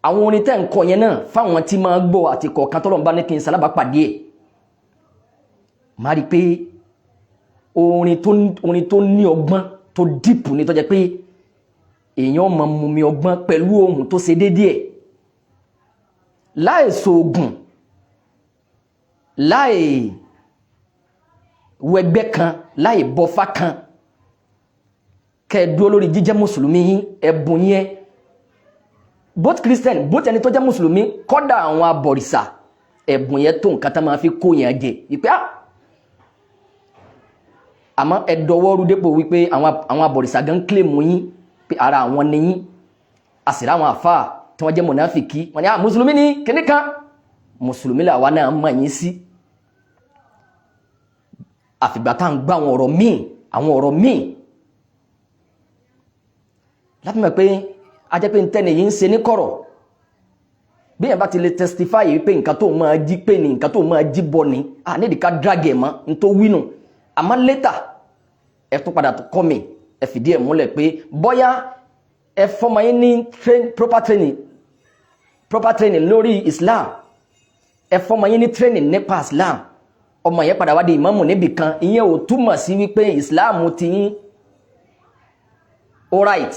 Àwọn orin tẹ́ ń kọ yẹn náà, fáwọn tí máa gbọ́ àti kọ̀ọ̀kan tọ́lọ́run bá ní kí n sálábàápàdé ẹ̀, máa rí i pé orin tó ní ọgbọ́n tó deep ní, tó jẹ́ pé èèyàn máa mú mi ọgbọ́n pẹ̀lú ohun tó ṣe déédéé ẹ̀, láì sóògùn, láì wẹgbẹ́ kan, láì bọ́fá kan, kẹ́ ẹ dúró lórí jíjẹ́ mùsùlùmí yín. Ẹ̀bùn yẹn, both Christian, both ẹni tó jẹ́ mùsùlùmí, kọ́dà àwọn abọ̀rìṣà, ẹ̀bùn yẹn tó nǹkan tá máa fi kó yẹn jẹ ìpè á. Àmọ́ ẹ dọwọ́rú dépò wípé àwọn abọ̀rìṣà gan claim yín pé ara àwọn ni yín. Àsìrá àwọn àfáà tí wọ́n jẹ́ mọ̀náfìkì, wọ́n ní à mùsùlùmí ní kíní kan, mùsùlùmí làwa náà mọ̀ yín sí. Àfìgbà tá à ń gbọ́ àwọn ọ̀rọ̀ míì, àwọn ọ̀rọ̀ míì láti mọ̀ pé a jẹ́ pé ń tẹ́ni yìí ń ṣe ní kọ̀rọ̀. Bí yẹn bá ti lè testify pé nǹkan tó máa jí pé ní nǹkan tó máa jí bọ́ ni, à nídìí ká drag ẹ̀ mọ́ n tó wínú. Àmọ́ later, ẹ tún padà kọ́ mi, ẹ fìdí ẹ̀ múlẹ̀ pé bóyá ẹ fọmọ yín ní proper training lórí Islam, ẹ fọmọ yín ní training nípa Islam, ọmọ yẹn padà wá di ìmáàmù níbì kan, ìyẹn ò túmọ̀ sí wípé Islam ti yín alright.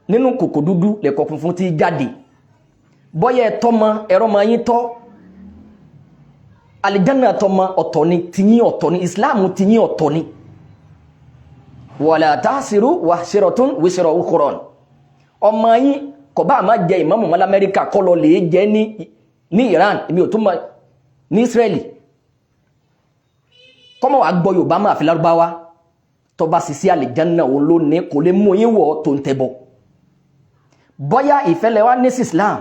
Nínú kòkò dúdú lẹ̀kọ́ funfun ti jáde. Bọ́yá ẹ tọ́mọ, ẹ̀rọ máa yín tọ́ alijanna, tọ́mọ ọ̀tọ̀ ni, tiyín ọ̀tọ̀ ni, Islam tiyín ọ̀tọ̀ ni. Wala tasiru wasiratun wisra ukhra. Ọmọ yín kò bá máa jẹ ìmáàmù mọ́ lamẹ́ríkà, kọ́ lọ lè jẹ́ ní Iran, èmi ò tún mọ̀ ní Israeli, kọ́mọ̀ wàá gbọ́ Yorùbá máa fi Lárúbáwá tó bá sisi àlìjánná, òun ló ní kò lè mú yín wọ̀ tó ń tẹ́ bọ̀. Bọ́yá ìfẹ́lẹ́ wa ní sí Islam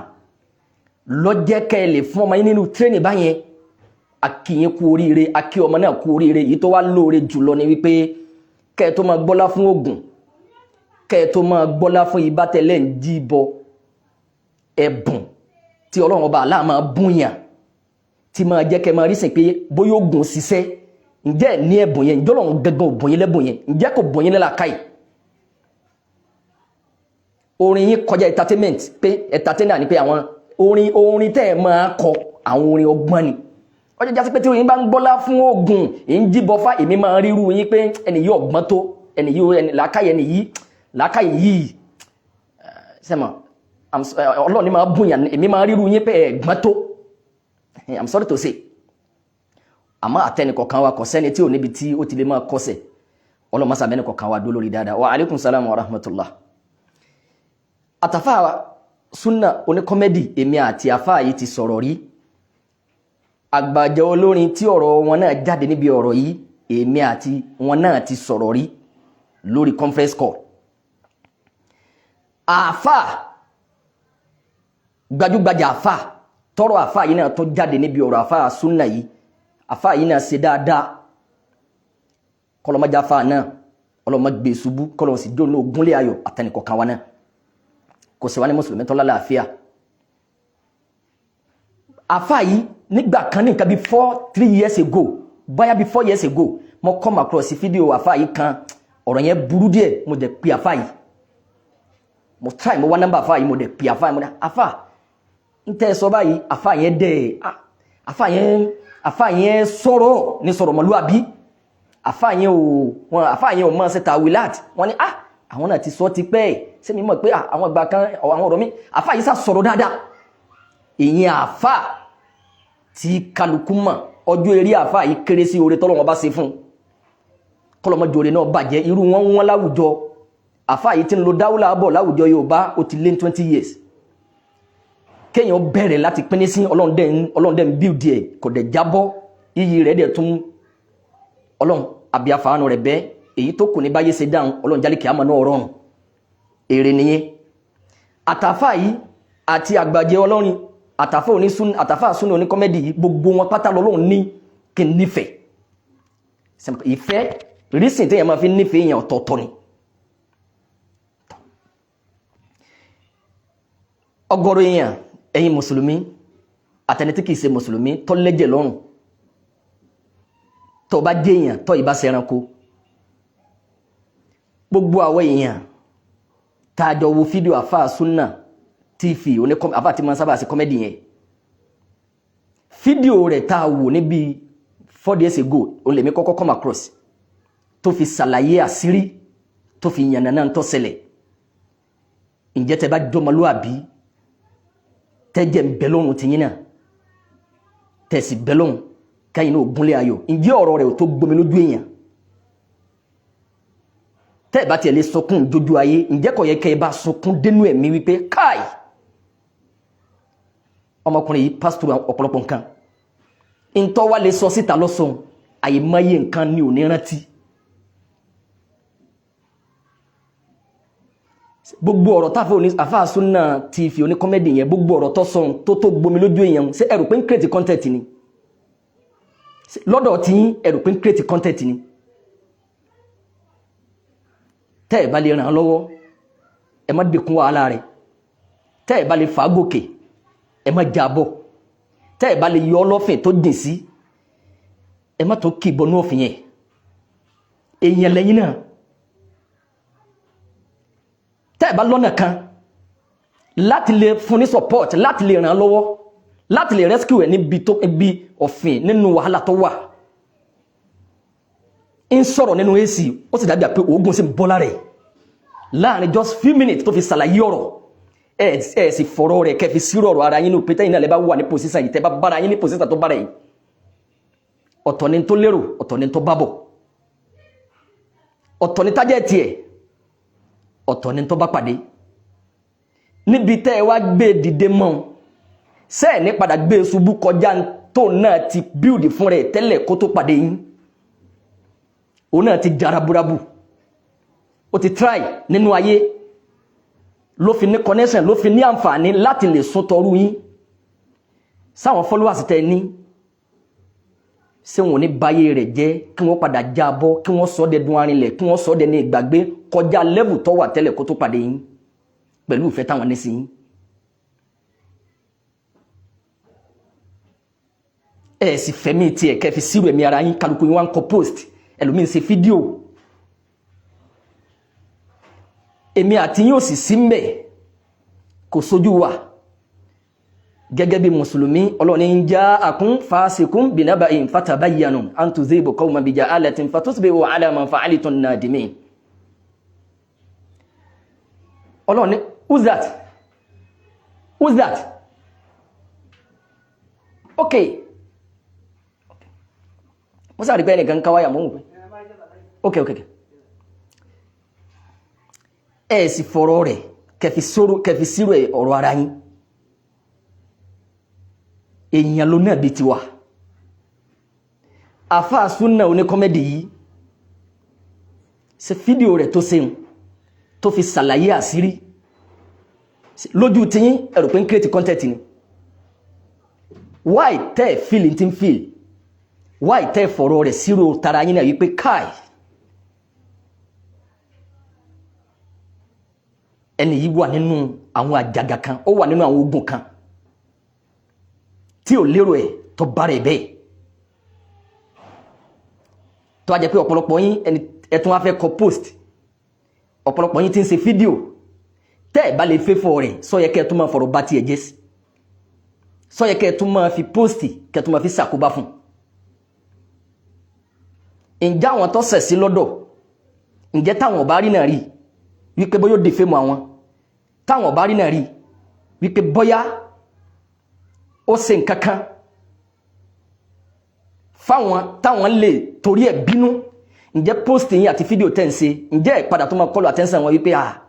lọ́jẹ́ kẹ́ ẹ lè fún ọmọ yín nínú training báyẹn, a kí yín kú oríire, a kí ọmọ náà kú oríire. Yìí tó wá lóore jùlọ ni wípé kẹ́ ẹ tó máa gbọ́lá fún Ògùn, kẹ́ ẹ tó máa gbọ́lá fún ibà tẹ́lẹ̀ ń jí bọ, ẹ̀bùn tí Ọlọ́run Ọba Allah máa búnyàn, tí máa jẹ́ kẹ́ máa rí sìn pé bóyá Ògùn ṣiṣẹ́, ǹjẹ́ ní ẹ̀bùn yẹn, ǹjẹ́ Ọlọ́run gangan ò bùn yín lẹ́bùn yẹn? Ǹjẹ́ kò bùn yín lẹ́la káì? Orin yín kọjá entertainment, pé entertainer ni, pé àwọn orin tẹ́ ẹ máa kọ, àwọn orin ọgbọ́n ni. Ọjọ́ jásí pé tí orin bá ń gbọ́lá fún oògùn ń jíbọ fá, èmi máa ríru yín pé ẹni yìí ọgbọ́n tó ẹni yìí, ẹni làákàyè, ẹni yìí làákàyè yìí sẹ́mọ̀, Ọlọ́run ni máa bùnyàn. Èmi máa ríru yín pé ẹ̀gbọ́n tó, I'm sorry to say. Àmọ́ àtẹnìkọ̀kan wa, kò sẹ́ni tí ò níbi tí ó ti lè máa kọ́sẹ̀. Ọlọ́mọsà bẹ́ẹ̀ kọ̀kan wa dó lórí dáadáa. Wa alaikum salam wa rahmatullah. Àtàfà súnà oníkọ́mẹ́dì, èmi àti àfà yìí ti sọ̀rọ̀ rí. Àgbàjọ olórin tí ọ̀rọ̀ wọn náà jáde níbi ọ̀rọ̀ yìí, èmi àti wọn náà ti sọ̀rọ̀ rí lórí conference call. Àfà gbajúgbajà, àfà tọrọ, àfà yìí náà tó jáde níbi ọ̀rọ̀ àfà súnà yìí, àfà yìí náà ṣe dáadáa. Kọlọmọjà àfà náà, ọlọmọ gbé ṣubú, kọlọmọ sì dóná ogúnlé ayọ̀. Àtẹnìkọ̀kan wa náà, kò sí wa ní mùsùlùmí tọ́lá láàfíà. Àfà yìí, nígbà kan ní nǹkan bí 4, 3 years ago, bóyá bí 4 years ago, mo come across fídíò àfà yìí kan. Ọ̀rọ̀ yẹn burú díẹ̀. Mo dẹ̀ pe àfà yìí, mo try, mo wá nọ́mbà àfà yìí, mo dẹ̀ pe àfà yìí. Mo dẹ̀, "Àfà, n tẹ́ sọ báyìí." Àfà yẹn dẹ̀, àfà yẹn sọ̀rọ̀ ní sọ̀rọ̀ mọ̀lúwàbí. Àfà yẹn ò wọn, àfà yẹn ò mọ̀ ṣe tàwílàt. Wọ́n ní, "Ah, àwọn náà ti sọ ti pẹ́ sẹ́mi mọ̀ pé àwọn ìgbà kan, àwọn ọ̀rọ̀ mi." Àfà yìí sá sọ̀rọ̀ dáadáa. Ìyẹn àfà tí kálukú mọ̀, ọjọ́ eré àfà yìí kéré sí oore tọ́lọ́wọ́n bá ṣe fún kọlọmọjọ oore náà bàjẹ́. Irú wọn wọn láwùjọ. Àfà yìí ti ń lo dáwùlà bọ̀ láwùjọ Yorùbá, ó ti lé 20 years. Kéèyàn bẹ̀rẹ̀ láti pín sí, Ọlọ́run dẹ̀ ń build ẹ̀, kò dẹ̀ jábọ́, iyì rẹ̀ dẹ̀ tún. Ọlọ́run àbí àfààní rẹ̀ bẹ́ èyí tó kù ní báyé ṣe dáhùn. Ọlọ́run jálè kìá mọ̀ náà rọrùn. Èrè nìyẹn. Àtàfà yìí àti àgbàjẹ ọlọ́rin, àtàfà onísún, àtàfà súnà oníkọ́mẹ́dì yìí, gbogbo wọn pátá lọ́lọ́run ní kí n nífẹ̀ẹ́. Ìfẹ́ rísìn téèyàn máa fi nífẹ̀ẹ́ èèyàn ọ̀tọ̀ọ̀tọ̀ ni. Ọ̀gọ̀rọ̀ èèyàn, ẹ̀yin mùsùlùmí àtẹni tí kìí ṣe mùsùlùmí tó lẹ́jẹ̀ lọ́rùn, tó bá jẹ́ èèyàn tó ìbá ṣe ẹranko, gbogbo àwọn èèyàn tá a jọ wo fídíò àfáà súnà TV oní àfáà tí máa ń sábà ṣe comedy yẹn, fídíò rẹ̀ tá a wò níbi 4 days ago, òun lèmi kọ́kọ́ come across tó fi ṣàlàyé àṣírí, tó fi yànnàná tó ṣẹlẹ̀. Ǹjẹ́ tẹ́ bá jọmọlúàbí, tẹ́jẹ̀ ń bẹ lọ́rùn tìyín náà, tẹ̀sí bẹ lọ́rùn káyìn náà gúnlẹ̀ ayọ̀, ǹjẹ́ ọ̀rọ̀ rẹ̀ ò tó gbomi lójú èèyàn? Tẹ́ ẹ̀ bá tiẹ̀ lè sọkún jójú ayé, ǹjẹ́ kò yẹ kẹ́ ẹ bá sunkún dénú ẹ̀mí wípé káì, ọmọkùnrin yìí pásítọ̀ ọ̀pọ̀lọpọ̀ nǹkan ntọ́ wa lè sọ síta lọ́sọ̀ọ́, àyèmáyé nǹkan ni ò ní rántí. Gbogbo ọ̀rọ̀ táfẹ́ òní àfáà súnà TV oní comedy yẹn, gbogbo ọ̀rọ̀ tó sọ̀n tó gbomi lójú èèyàn, ṣé ẹ rò pé ń create content ni lọ́dọ̀ tí ẹ rò pé ń create content ni? Tẹ́ ẹ̀ bá lè ràn án lọ́wọ́, ẹ má dẹkùn wàhálà rẹ̀. Tẹ́ ẹ̀ bá lè fà á gòkè, ẹ má já bọ̀. Tẹ́ ẹ̀ bá lè yọ ọlọ́fìn tó dìn sí, ẹ má tó kì í bọnú òfin yẹn. Èèyàn lẹ́yìn náà. Tẹ́ ẹ̀ bá lọ́nà kan láti lè fún ní support, láti lè ràn án lọ́wọ́, láti lè rescue ẹ̀ níbi tó ibi òfin nínú wàhálà tó wà, ń sọ̀rọ̀ nínú AC, ó sì dàbí pé oògùn sì ń bọ́ lára ẹ̀ láàrin just few minutes tó fi ṣàlàyé ọ̀rọ̀. Ẹ ẹ sì fọ̀rọ̀ rẹ̀ kẹ́ fi sírò ọ̀rọ̀ ara yín ní pété yìí náà lẹ́ bá wà ní position yìí, tẹ́ bá bára yín ní position tó bára yìí, ọ̀tọ̀ ni tó lérò, ọ̀tọ̀ ni tó bá bọ̀, ọ̀tọ̀ ni tájẹ́ tiẹ̀, ọ̀tọ̀ ni tó bá pàdé níbi tẹ́ ẹ wá gbé dìde mọ́. Sẹ́ẹ̀ ní padà gbé ṣubú kọjá tó náà ti build fún rẹ̀ tẹ́lẹ̀ kó tó pàdé yín? Òun náà ti jaraburabu, ó ti try nínú ayé, ló fi ní connection, ló fi ní àǹfààní láti lè sún tọrú yín sáwọn followers tẹ ní. Ṣé wọn ò ní báyé rẹ̀ jẹ́, kí wọ́n padà já bọ́, kí wọ́n sọ ọ́ dẹdun arinlẹ̀, kí wọ́n sọ ọ́ dẹni ìgbàgbé kọjá level tó wà tẹ́lẹ̀ kó tó pàdé yín pẹ̀lú ìfẹ́ táwọn ní sí yín? Ẹ sì fẹ́mi tiẹ̀ kẹ́ fi sírò ẹ̀mí ara yín. Kálukú yín wá ń kọ post, ẹlòmíín ṣe fídíò. Èmi àti yín ò sì sí mbẹ̀, kò sójú wa gẹ́gẹ́ bí mùsùlùmí. Ọlọ́ni ń já àkún fásikún bìnàbà in fatabayyanu an tuzibu qawman bi jahalatin fatusbihu ala ma fa'altum nadimin. Ọlọ́ni, who's that? Who's that? Okay, mo sáré pé ẹnìkan káwáyà mọ́ wò pé okay. Ẹ sì fọ̀rọ̀ rẹ̀ kẹfì sírò ọ̀rọ̀ ara yín. Èèyàn ló náà bí tiwa. Àfáà súnà oní comedy yìí ṣe fídíò rẹ̀ tó ṣeun tó fi ṣàlàyé àṣírí lójú tiyín, ẹ rò pé ń create content ni? Why tẹ́ ẹ̀ feel tí ń feel? Why tẹ́ ẹ̀ fọ̀rọ̀ rẹ̀ sírò tara yín náà wípé káì, ẹni yìí wà nínú àwọn àjàgà kan, ó wà nínú àwọn ogun kan tí ò lérò ẹ̀ tó bá rẹ̀ bẹ́ẹ̀, tó a jẹ́ pé ọ̀pọ̀lọpọ̀ yín ẹni ẹ̀tún wá fẹ́ kọ post, ọ̀pọ̀lọpọ̀ yín ti ń ṣe fídíò. Tẹ́ ẹ̀ bá lè fẹ́ fọ rẹ̀, sọ yẹ kẹ́ ẹ tún máa fọ̀rọ̀ bá tiẹ̀ jẹ́ sí, sọ yẹ kẹ́ ẹ tún máa fi post, kẹ́ ẹ tún máa fi ṣàkóbá fún. Ǹjẹ́ àwọn tó ṣẹ̀ sí lọ́dọ̀, ǹjẹ́ táwọn ọba rí náà rí wípé bóyá ó dè fẹ́mu àwọn, táwọn ọba rí náà rí wípé bóyá ó ṣe nǹkan kan fáwọn táwọn lè torí ẹ̀ bínú, ǹjẹ́ post yín àti fídíò tẹ̀ ń ṣe, ǹjẹ́ ẹ̀ padà tó máa kọlu attention wọn wípé ah,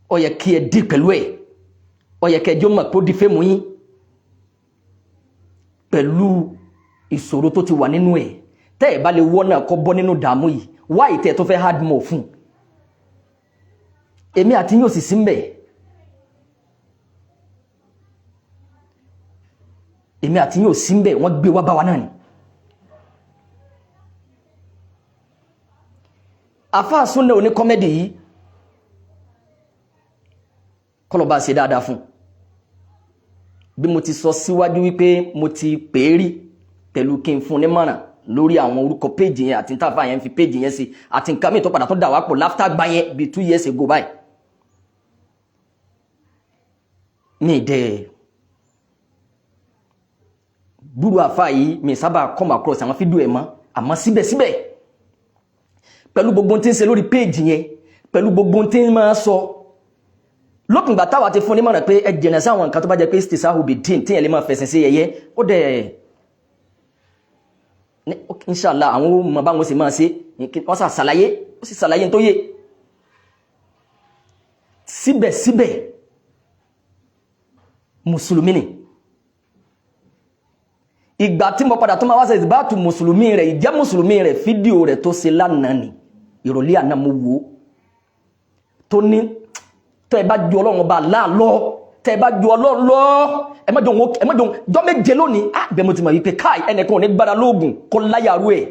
ó yẹ kí ẹ dì pẹ̀lú ẹ̀, ó yẹ kí ẹ jọ mọ̀ pé ó di fẹ́mu yín pẹ̀lú ìṣòro tó ti wà nínú ẹ̀? Tẹ́ ẹ̀ bá lè wọ́ náà kọ́ bọ́ nínú dààmú yìí, wáyé tẹ́ ẹ tó fẹ́ hard more fún? Èmi àti yín ò sì sí mbẹ̀. Èmi àti yín ò sí mbẹ̀, wọ́n gbé wá bá wa náà ni. Àfáà súnà oní comedy yìí, kọ́lọ̀ bá ṣe dáadáa fún. Bí mo ti sọ síwájú wípé mo ti pè é rí pẹ̀lú kí n fún ní mọ̀ràn. Lórí àwọn orúkọ péjì yẹn àti táfà yẹn fi péjì yẹn sí àti nǹkan míì tó padà tó dà wá pọ̀ láftà gbá yẹn bíi 2 years ago báyìí. Mi dẹ̀ gbúrú àfa yìí, mi sábà come across àwọn fídíò ẹ̀ mọ́. Àmọ́ síbẹ̀síbẹ̀, pẹ̀lú gbogbo tí ń ṣe lórí péjì yẹn, pẹ̀lú gbogbo tí ń máa sọ, lópin ìgbà táwa ti fún nímọ̀ràn pé ẹ jìnà sáwọn nǹkan tó bá jẹ́ pé istisahu bid-din, tí yẹn lè máa fẹ̀sìn sí yẹ̀yẹ́, ó dẹ̀ inshallah àwọn ó mọ báwọn sì máa ṣe. Wọ́n sà ṣàlàyé, ó sì ṣàlàyé tó yé. Síbẹ̀síbẹ̀, mùsùlùmí ni. Ìgbà tí mo padà tó máa wá ṣe ìbátú mùsùlùmí rẹ̀, ìjẹ́ mùsùlùmí rẹ̀, fídíò rẹ̀ tó ṣe lánàá ni, ìrọ̀lẹ́ àná, mo wò ó, tó ní tẹ́ ẹ bá ju Ọlọ́run ọba láàlọ́, tẹ́ ẹ bá ju Ọlọ́run lọ, ẹ má jọ wọn, ẹ má jọ jọ méje lónìí. Á bẹ́ẹ̀, mo ti mọ̀ wípé káì, ẹnìkan ò ní gbára lóògùn kó láyàrú ẹ̀,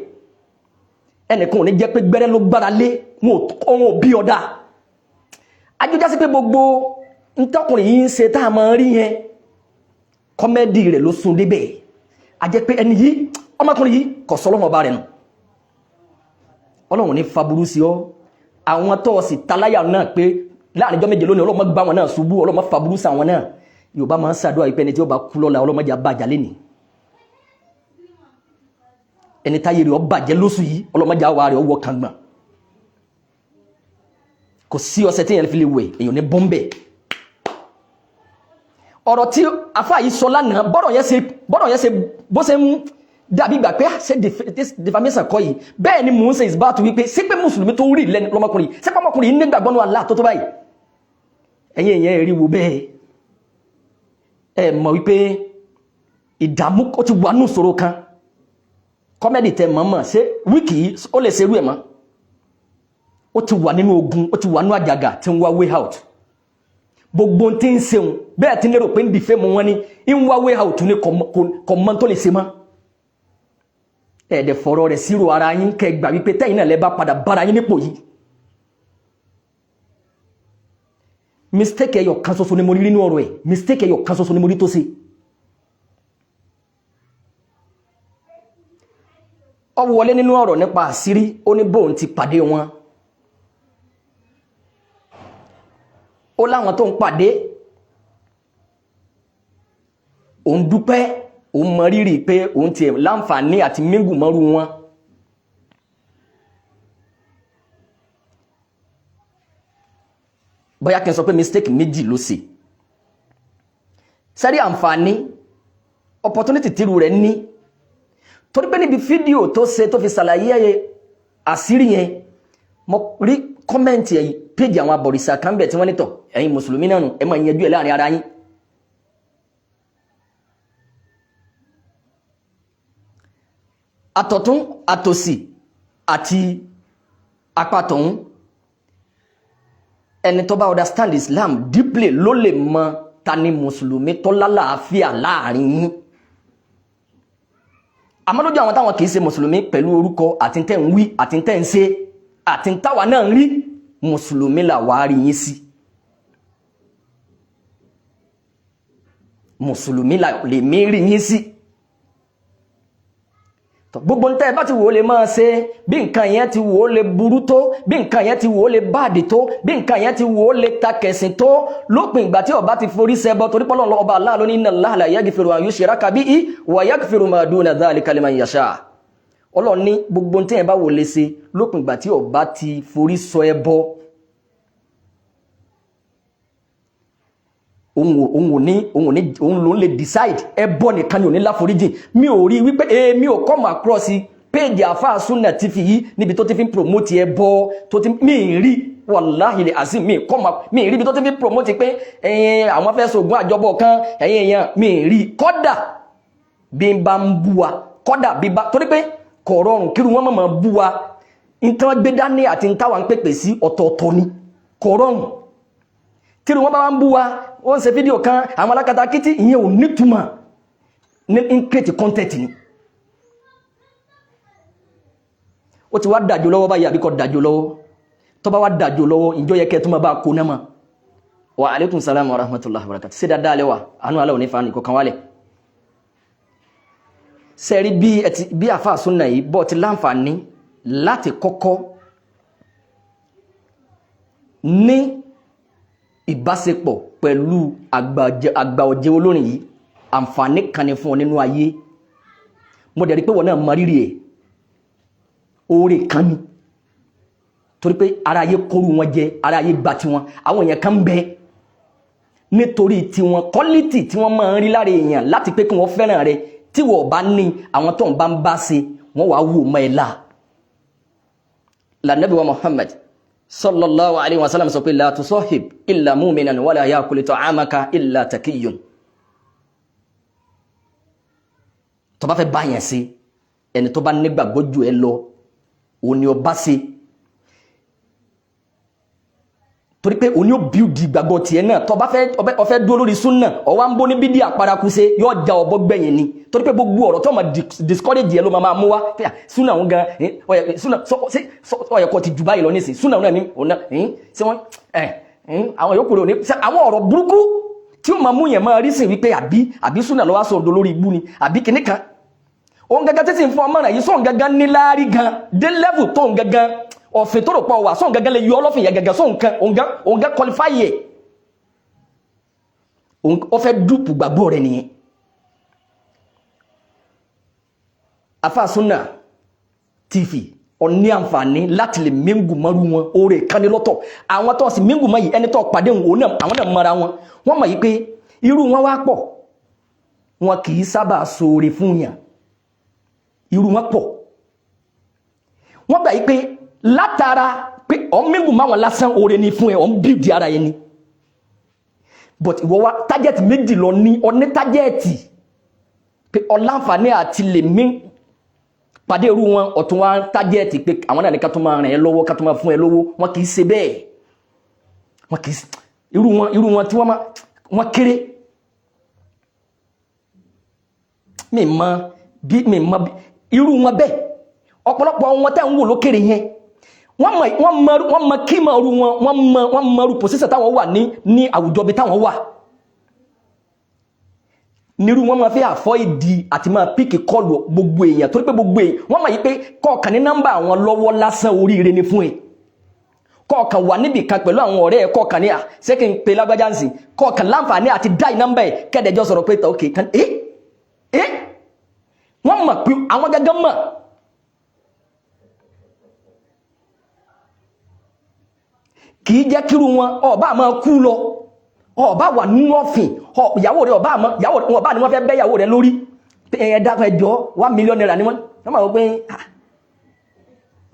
ẹnìkan ò ní jẹ́ pé gbẹ́rẹ́ ló gbára lé wọn ò bí ọ̀dà. Ajójá sí pé gbogbo ntọ́kùnrin yìí ń ṣe tá a máa rí yẹn, comedy rẹ̀ ló sun débẹ̀. A jẹ́ pé ẹni yìí, ọmọkùnrin yìí, kò sọ Ọlọ́run ọba rẹ̀ nù. Ọlọ́run ní faburú sí ọ. Àwọn tó sì taláyà náà pé láàrin ọjọ́ méje lónìí, Ọlọ́run gbá wọn náà ṣubú, Ọlọ́run faburú sí àwọn náà. Yorùbá máa ń ṣàdúrà yìí pé ẹni tí ó bá kú lọ́la, Ọlọ́run jẹ́ abájà lẹ́nìí. Ẹni táyé rẹ̀ ó bàjẹ́ lóṣù yìí, Ọlọ́run jẹ́ àwa rẹ̀ ó wọ kàngbọ̀n. Kò sí ọṣẹ tí yẹn fi lè wẹ̀ èèyàn ní bọ́m̀bẹ̀. Ọ̀rọ̀ tí afa yìí sọ lánàá, bọ́rọ̀ yẹn ṣe bó ṣe ń dàbí ìgbà pé ṣe defamation kọ́ yìí, bẹ́ẹ̀ ni mò ń ṣe ìsìbátu wípé ṣé pé mùsùlùmí tó rí lẹ́nu lọ́mọkùnrin, ṣé pé ọmọkùnrin yìí nígbàgbọ́ nínú Allah tó tó báyìí? Ẹ̀yin èèyàn rí wo bẹ́ẹ̀, ẹ mọ̀ wípé ìdààmú ó ti wà nù ìṣòro kan. Comedy tẹ mọ̀ọ́mọ̀ ṣé wíìkì yìí, ó lè ṣerú ẹ̀ mọ́. Ó ti wà nínú ogun, ó ti wà nínú àjàgà tí ń wá way out. Gbogbo tí ń ṣeun bẹ́ẹ̀ tí ń lérò pé ń dìfẹ́ mu wọn ni ń wá way out ní kò mọ́ tó lè ṣe mọ́. Ẹ̀ẹ́dẹ̀ fọ̀rọ̀ rẹ̀ sírò ara yín, kẹ́ gbà wípé tẹ́yìn náà lẹ́ bá padà bára yín nípò yìí. Mistake ẹyọ kan ṣoṣo ni mo rí nínú ọ̀rọ̀ ẹ̀. Mistake ẹyọ kan ṣoṣo ni mo rí tó ṣe. Ó wọlé nínú ọ̀rọ̀ nípa àṣírí, ó ní bóun ti pàdé wọn, ó láwọn tó ń pàdé, òun dúpẹ́, òun mọ rírì pé òun tiẹ̀ láǹfààní àti míngù mọ́rú wọn. Bóyá kí n sọ pé mistake méjì ló ṣe. Sẹ́rí àǹfààní opportunity tírú rẹ̀ ní, torí pé níbi fídíò tó ṣe tó fi ṣàlàyé àṣírí yẹn, mo rí comment ẹ̀yìn péjì àwọn abọ̀rìṣà kan bẹ̀ tí wọ́n nítọ̀, ẹ̀yin mùsùlùmí náà nù, ẹ máa yanjú ẹ̀ láàrin ara yín. Àtọ̀tún àtòsì àti apátọ̀hún, ẹni tó bá understand Islam deeply ló lè mọ ta ni mùsùlùmí tó lálàáfíà láàrin yín. Àmọ́ lójú àwọn táwọn kìí ṣe mùsùlùmí, pẹ̀lú orúkọ àti tẹ́ ń wí àti tẹ́ ń ṣe àti táwa náà ń rí, mùsùlùmí là wá rí yín sí. Mùsùlùmí là lèmi rí yín sí. Gbogbo ń tẹ́ ẹ bá ti wò ó lè máa ṣe, bí nǹkan yẹn ti wò ó lè burú tó, bí nǹkan yẹn ti wò ó lè báàdì tó, bí nǹkan yẹn ti wò ó lè ta kẹ̀sìn tó, lópin ìgbà tí ọba ti forí ṣẹbọ, torí pé Ọlọ́run ọba Allah ló ní inna Allaha la yaghfiru an yushraka bihi wa yaghfiru ma duna dhalika liman yasha. Ọlọ́run ní gbogbo ń tẹ́ ẹ bá wò lè ṣe, lópin ìgbà tí ọba ti forí sọ ẹbọ, òun ò ní òun ò ní òun ló ń lè decide. Ẹbọ nìkan ni ò ní láforíjìn. Mi ò rí wípé èmi ò come across péèjì Àfáà Sunna TV yìí níbi tó ti fi ń promote ẹbọ tó ti mi rí. Wàláhì lè àsì mi come mi rí ibi tó ti fi ń promote pé ẹ̀yin àwọn fẹ́ sògùn àjọbọ kan. Ẹ̀yin èèyàn, mi rí. Kọ́dà bí n bá ń bú wa, kọ́dà bí bá torí pé kò rọrùn kí wọ́n mọ̀ bú wa, nǹkan gbé dání àti ntáwa ń pèpè sí ọ̀tọ̀ọ̀tọ̀ ni, kò rọrùn tí wọ́n bá wá ń bú wa. Wọ́n ń ṣe fídíò kan àwọn alákatakítí, ìyẹn ò nítumọ̀ ní ń create content ni. Ó ti wá dàjò lọ́wọ́ báyìí, àbíkọ́ dàjò lọ́wọ́? Tó bá wá dàjò lọ́wọ́, ìjọ yẹ kẹ́ tó máa bá kó náà mọ́. Wa alaikum salam wa rahmatullahi wa barakatuh. Sí dáadáa lẹ́wà, àánú alẹ́ òní fani kọ̀kan wálẹ̀. Sẹ́rí bí ẹ ti bí àfáà súnà yìí bọ́ ti láǹfààní láti kọ́kọ́ ní ìbáṣepọ̀ pẹ̀lú àgbà ọ̀jẹ̀ olórin yìí, àǹfààní kan ni fún ọ nínú ayé. Mo dẹ̀ rí pé wọ́n náà mọ rírì ẹ̀. Oore kan ni, torí pé ara ayé kóru wọn jẹ, ara ayé gba tiwọn. Àwọn èèyàn kan ń bẹ, nítorí tiwọn, quality tí wọ́n máa ń rí lára èèyàn láti pé kí wọ́n fẹ́ràn rẹ, tí wọ́n bá ní àwọn tó ń bá ń bá ṣe, wọ́n wàá wò mọ́ ẹ la. Lànàbí wa Muhammad sallallahu alayhi wa sallam sọ pé la tusahib illa mu'minan wala yakul ta'amaka illa takiyyun. Tó bá fẹ́ bá yẹn ṣe, ẹni tó bá nígbàgbọ́ jù ẹ lọ, òun ni ó bá ṣe, torí pé òun ni ó build ìgbàgbọ́ tiẹ̀ náà. Tó bá fẹ́ ó fẹ́ dúró lórí súnà, ọwọ́ ń bó ní bídí àparakú ṣe, yóò ja ọ̀bọ gbẹ̀yìn ni, torí pé gbogbo ọ̀rọ̀ tó máa discourage yẹ ló máa mú wá. Súnà òun gan, súnà ó yẹ kó ti jù báyìí lọ nísìn. Súnà òun náà ní òun náà ṣé wọ́n àwọn yòókù rẹ̀ òní àwọn ọ̀rọ̀ burúkú tí ó máa mú yẹn máa rí sìn wípé àbí súnà lọ́wọ́ sọ̀dọ̀ lórí ibú ni àbí kìnnì kan. Òun gangan títí fún ọmọ rẹ̀ yìí, sóun gangan níláárí gan dé level tóun gangan ọ̀fìn tó rò pọ̀ wà, sóun gangan lè yọ ọlọ́fìn yẹn gangan, sóun kan òun gan qualify yẹ, ó fẹ́ dúpù gbàgbọ́ rẹ̀ nìyẹn. Afáàsúnà TV, ọ̀ní àǹfààní láti lè mingle mọ́rú wọn, oore kan ní lọ́tọ̀. Àwọn tó sì mingle mọ́ yìí, ẹni tó pàdé òun náà, àwọn náà mọ́ra wọn, wọ́n mọ̀ yìí pé irú wọn wá pọ̀, wọn kì í sábà ṣoore fún yàn. Irú wọn pọ̀, wọ́n gbà yìí pé látara pé ọ̀n mingle mọ́ àwọn lásán, oore ni fún ẹ, ọ̀n build ara yẹn ni. But ìwọ wa, target méjì lọ ní. Ọní target pé ọláǹfààní àti lè mí pàdé irú wọn, ọ̀tún wa target pé àwọn náà ní ká tó máa ràn ẹ́ lọ́wọ́, ká tó máa fún ẹ lówó. Wọn kì í ṣe bẹ́ẹ̀, wọn kì í irú wọn tí wọ́n máa wọ́n kéré. Mi mọ bí mi mọ bí irú wọn bẹ́ẹ̀. Ọ̀pọ̀lọpọ̀ wọn tẹ́ ń wò lókèrè yẹn, wọ́n mọ wọ́n mọ wọ́n mọ kí mọ irú wọn, wọ́n mọ irú position táwọn wà ní àwùjọ bí táwọn wà. Nírú wọn máa fẹ́ àfọ́ ìdí àti máa pick call gbogbo èèyàn, torí pé gbogbo èèyàn wọ́n mọ̀ yí pé kọ̀ọ̀kan ní nọ́mbà àwọn lọ́wọ́ lásán, oríire ni fún ẹ. Kọ̀ọ̀kan wà níbì kan pẹ̀lú àwọn ọ̀rẹ́ ẹ, kọ̀ọ̀kan ní à ṣé kí n pe lágbájá ń sìn, kọ̀ọ̀kan láǹfààní àti dá nọ́mbà ẹ̀, kẹ́ẹ̀dẹ̀jọ́ sọ̀rọ̀ pé ok kan ẹ́ ẹ́. Wọ́n mọ̀ pé àwọn gángan mọ̀. Kì í jẹ́ kírú wọn ọba máa kú lọ, ọba wà nínú ọ̀fìn, ìyàwó rẹ̀ ọba àmọ́ ìyàwó rẹ̀ ọba ni wọ́n fẹ́ bẹ́ ìyàwó rẹ̀ lórí. Ẹ dákun, ẹjọ́, ₦1 million ni wọ́n máa wọ pé ah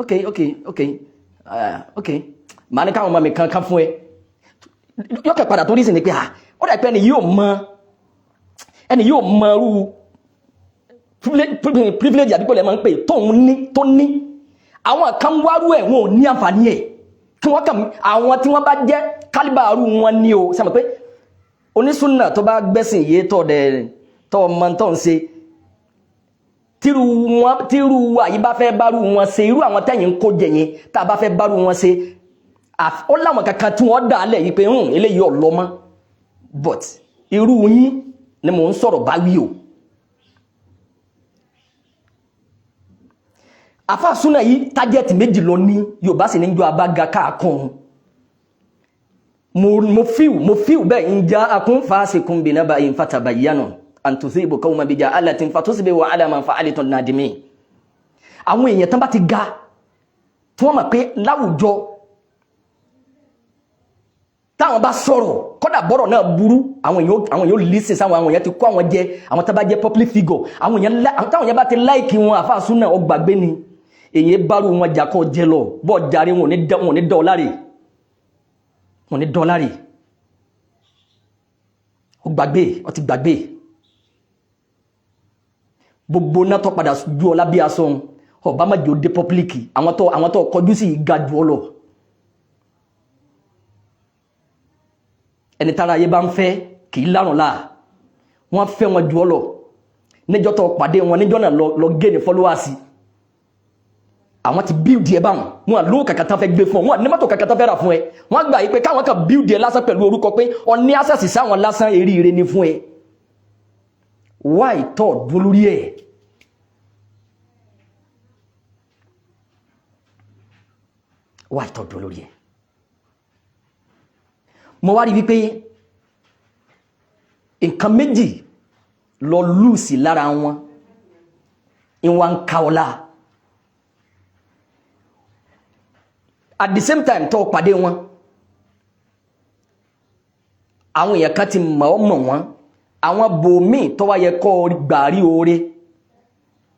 ok ok ok ok, màá ní káwọn ọmọ mi kan kan fún ẹ. Yọkẹ padà tó rí sí ni pé ah, ó dà pé ẹni yóò mọ irú privilege àbíkọ́ lẹ́ máa ń pè tóun ní tó ní. Àwọn kan wárú ẹ̀, wọn ò ní àǹfààní ẹ̀ kí wọ́n kàn. Àwọn tí wọ́n bá jẹ́ kálíbàárù wọn ní o sẹ́mi pé onísùnà tó bá gbẹ́sìn yé tọ́ dẹ̀ tọ́ ọmọ tó ń ṣe, tíru wọn, tíru wa yìí bá fẹ́ bárù wọn ṣe, irú àwọn tẹ̀yìn ń kó jẹ yẹn, tá a bá fẹ́ bárù wọn ṣe, ó láwọn kankan tí wọ́n dà á lẹ̀ yìí pé eléyìí ọ̀lọ́mọ. But irú yín ni mò ń sọ̀rọ̀ bá wí o. Àfàsúnà yìí, tájẹ́tì méjì lọ ní. Yorùbá sì ní jọ abága káàkùn. Mo fíw bẹ́ẹ̀ ń já akún fásikún bí náà in fatabayyanu an tusibu qawman bi jahalatin fatusbihu ala ma fa'altum nadimin. Àwọn èèyàn tán bá ti ga, tí wọ́n mọ̀ pé láwùjọ táwọn bá sọ̀rọ̀, kọ́dà bọ́rọ̀ náà burú, àwọn èèyàn listen sáwọn. Àwọn èèyàn ti kó àwọn jẹ, àwọn tó bá jẹ́ public figure, àwọn èèyàn táwọn èèyàn bá ti like wọn. Àfàsúnà ọgbàgbé ni èyí bárù wọn jà kọ́ jẹ lọ bọ́ jàre, wọn ò ní dọ́ọ̀lárì, wọn ò ní dọ́ọ̀lárì. Ó gbàgbé, ó ti gbàgbé gbogbo náà tó padà ju ọ lábí aṣọ ọba má jẹ́ ó dé public. Àwọn tó kọjú sí ga ju ọ lọ. Ẹni tára ayé bá ń fẹ́ kì í lárùn láà. Wọ́n fẹ́ wọn ju ọ lọ. Níjọ́ tó pàdé wọn, níjọ́ náà lọ gé ní followers. Àwọn ti build ẹ báwọn, wọn lówó kàkà tán fẹ́ gbé fún ọ, wọn ní mọ́tò kàkà tán fẹ́ rà fún ẹ. Wọ́n gbà yí pé káwọn kan build ẹ lásán pẹ̀lú orúkọ pé ọ ní access sáwọn lásán, eríire ni fún ẹ. Why tọ́ dúró lórí ẹ̀? Why tó dúró lórí ẹ̀? Mo wá rí wípé nǹkan méjì lọ lùsì lára wọn, ìwà ń ka ọ̀la. At the same time tó pàdé wọn, àwọn èèyàn kan ti mọ̀ ọ́ mọ̀ wọ́n, àwọn bòmíì tó wá yẹ kó gbà rí oore,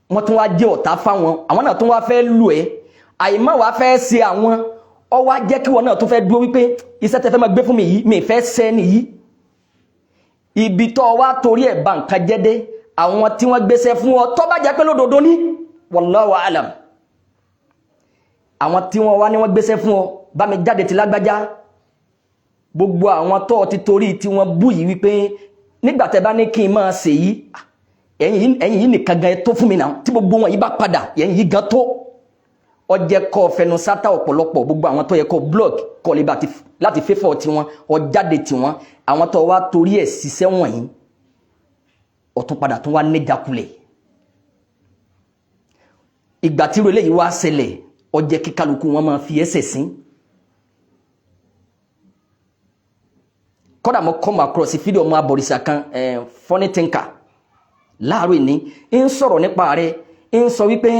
wọ́n tún wá jẹ́ ọ̀tá fáwọn, àwọn náà tún wá fẹ́ lù ẹ́. Àìmọ́ wàá fẹ́ ṣe àwọn, ọ wá jẹ́ kí wọn náà tún fẹ́ dúró wípé iṣẹ́ tẹ́ fẹ́ máa gbé fún mi yìí, mi fẹ́ ṣẹ́ nìyí. Ibi tó wá torí ẹ̀ ba nǹkan jẹ́ dé, àwọn tí wọ́n gbéṣẹ́ fún ọ, tó bá jẹ́ pé lódodo ní, wallahu alam, àwọn tí wọ́n wá ní wọ́n gbéṣẹ́ fún ọ, bá mi jáde ti lágbájá, gbogbo àwọn tó ti torí tí wọ́n bú yìí wípé nígbà tẹ́ bá ní kí n máa ṣe yìí, ẹ̀yin yìí nìkan gan tó fún mi náà, tí gbogbo wọn yìí bá padà, ẹ̀yin yìí gan tó ọjẹ́ kọ́ fẹnu sátá. Ọ̀pọ̀lọpọ̀ gbogbo àwọn tó yẹ kọ́ blog kọ́ lè bá láti fẹ́fọ̀ tiwọn, ọjáde tiwọn, àwọn tó wá torí ẹ̀ ṣiṣẹ́ wọ̀nyí, ọ̀tún padà tún wá níjàkulẹ̀. Ìgbà tí irú eléyìí wá ṣẹlẹ̀, ọjẹ́ kí kálukú wọn máa fi ẹsẹ̀ sín. Kódà mo come across fídíò ọmọ abọ̀rìṣà kan, funny thinker, láàárọ̀ ìní ń sọ̀rọ̀ nípa rẹ̀, ń sọ wípé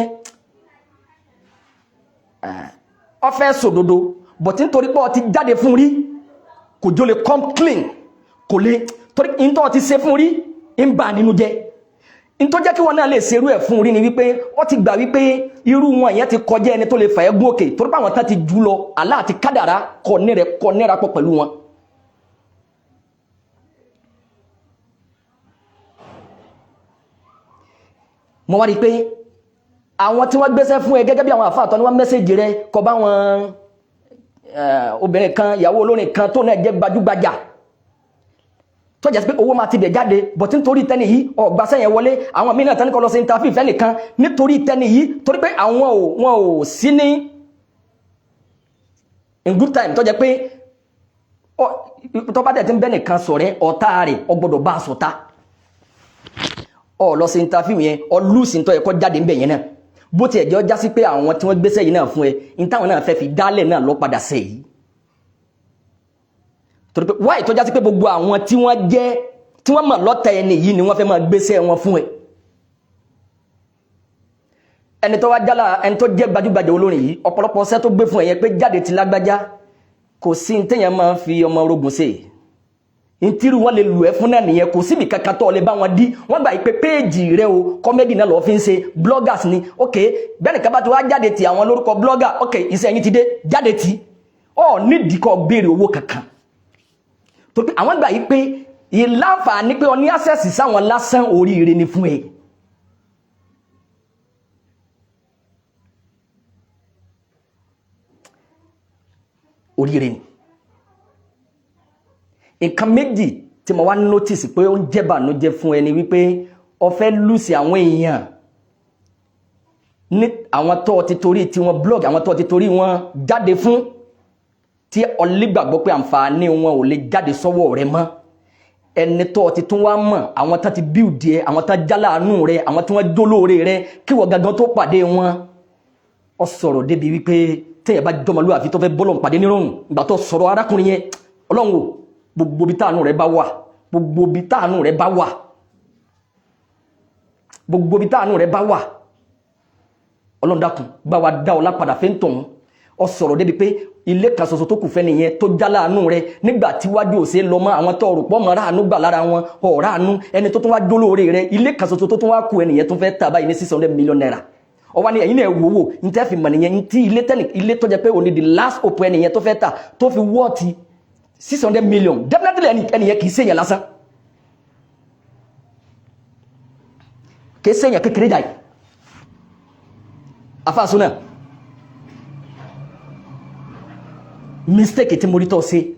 ó fẹ́ sòdodo, but nítorí pé ó ti jáde fún rí, kò jó lè come clean, kò lè, torí nítorí ti ṣe fún rí ń bà nínú jẹ́. Nítorí jẹ́ kí wọn náà lè ṣerú ẹ̀ fún rí ni wípé ó ti gbà wípé irú wọn yẹn ti kọjá ẹni tó lè fà ẹ́ gún òkè, torí pé àwọn tán ti jù lọ, Allah àti kádàrá kọ ní rẹ kọ níra pọ̀ pẹ̀lú wọn. Mo wá rí i pé àwọn tí wọ́n gbéṣẹ́ fún ẹ gẹ́gẹ́ bí àwọn àfáà tó ní wọ́n mẹ́sẹ̀jì rẹ kọ bá wọn, obìnrin kan, ìyàwó olórin kan tó náà jẹ́ gbajúgbajà, tó jẹ́ sí pé owó máa ti bẹ̀ jáde, bọ̀tí nítorí tẹ́ni yìí ọ̀gbàṣẹ́ yẹn wọlé. Àwọn mìíràn tẹ́ni kọ́ lọ sí interview fẹ́ nìkan nítorí tẹ́ni yìí, torí pé àwọn ò wọn ò sí ní in good time, tó jẹ́ pé tó bá dẹ̀ ti ń bẹ́ nìkan sọ̀rẹ́, ọ̀tá rẹ̀ ọ gbọ́dọ̀ bá a sọ̀tá. Ọ lọ sí interview yẹn, ọ lùsì ń tọ́ ẹ kọ́ jáde ń bẹ̀ yẹn náà. Bó tiẹ̀ jẹ́ ọ já sí pé àwọn tí wọ́n gbéṣẹ́ yìí náà fún ẹ ní táwọn náà fẹ́ fi dálẹ̀ náà lọ padà sẹ́ yìí, torí pé wáyé tó já sí pé gbogbo àwọn tí wọ́n jẹ́ tí wọ́n mọ̀ lọ́tà ẹni yìí ni wọ́n fẹ́ máa gbéṣẹ́ wọn fún ẹ. Ẹni tó wá jálá, ẹni tó jẹ́ gbajúgbajà olórin yìí, ọ̀pọ̀lọpọ̀ ọṣẹ́ tó gbé fún ẹ yẹn pé jáde ti lágbájá, kò sí ní téèyàn máa fi ọmọ orogun ṣe ntírù wọn lè lù ẹ fún náà nìyẹn. Kò síbi kankan tó lè bá wọn dí. Wọn gbà pé péèjì rẹ o, kọ́mẹ́dì náà lọ́ọ́ fi ń ṣe, bloggers ni. Ok, bẹ́ẹ̀ nìkan bá ti wá jáde ti àwọn lórúkọ blogger, ok, iṣẹ́ yín ti dé, jáde ti ọ nídìí kọ́ béèrè owó kankan, torí pé àwọn gbà yí pé ìláǹfààní pé ọ ní access sáwọn lásán, oríire ni fún ẹ. Oríire ni. Nǹkan méjì tí mo wá notice pé ó ń jẹ́ bànújẹ́ fún ẹni wípé ó fẹ́ lùsì àwọn èèyàn ní àwọn tó ti torí tí wọ́n blog, àwọn tó ti torí wọn jáde fún, tí ọlẹ́gbàgbọ́ pé àǹfààní wọn ò lè jáde sọ́wọ́ rẹ mọ́. Ẹni tó ti tún wá mọ̀, àwọn tó ti build ẹ, àwọn tó jálàánú rẹ, àwọn tí wọ́n jólóore rẹ, kí wọ́n gangan tó pàdé wọn. Ó sọ̀rọ̀ débi wípé téèyàn bá jọmọlúwàbí tó fẹ́ bọ́lọ̀ pàdé nírọ̀rùn, ìgbà tó sọ̀rọ̀ arákùnrin yẹn, Ọlọ́run o, gbogbo bí táànù rẹ bá wà, gbogbo bí táànù rẹ bá wà, gbogbo bí táànù rẹ bá wà, Ọlọ́run dákun bá wa dá ọlá padà fẹ́ ń tọ̀hún. Ó sọ̀rọ̀ débi pé ilé kan ṣoṣo tó kù fẹ́ nìyẹn tó já láàánú rẹ nígbà tí wájú ò ṣe lọ mọ́, àwọn tó rò pọ̀ mọ́ ráàánú gbà lára wọn, ọ̀ráàánú ẹni tó tún wá jólóore rẹ, ilé kan ṣoṣo tó tún wá kù ẹnìyẹn tó fẹ́ tà báyìí ní 600 million naira. Ọwọ́ ni ẹ̀yin náà wò wò ní tẹ́ fi mọ̀ nìyẹn, ní tí ilé tẹ́nì ilé tó jẹ́ pé òní the last hope ẹnìyẹn tó fẹ́ tà tó fi wọ́ọ̀tì 600 million, definitely ẹnìyẹn kì í ṣèyàn lásán, kì í ṣèyàn kékeré jáì. Afáàsúnà, mistake tí mo rí tọ́ sí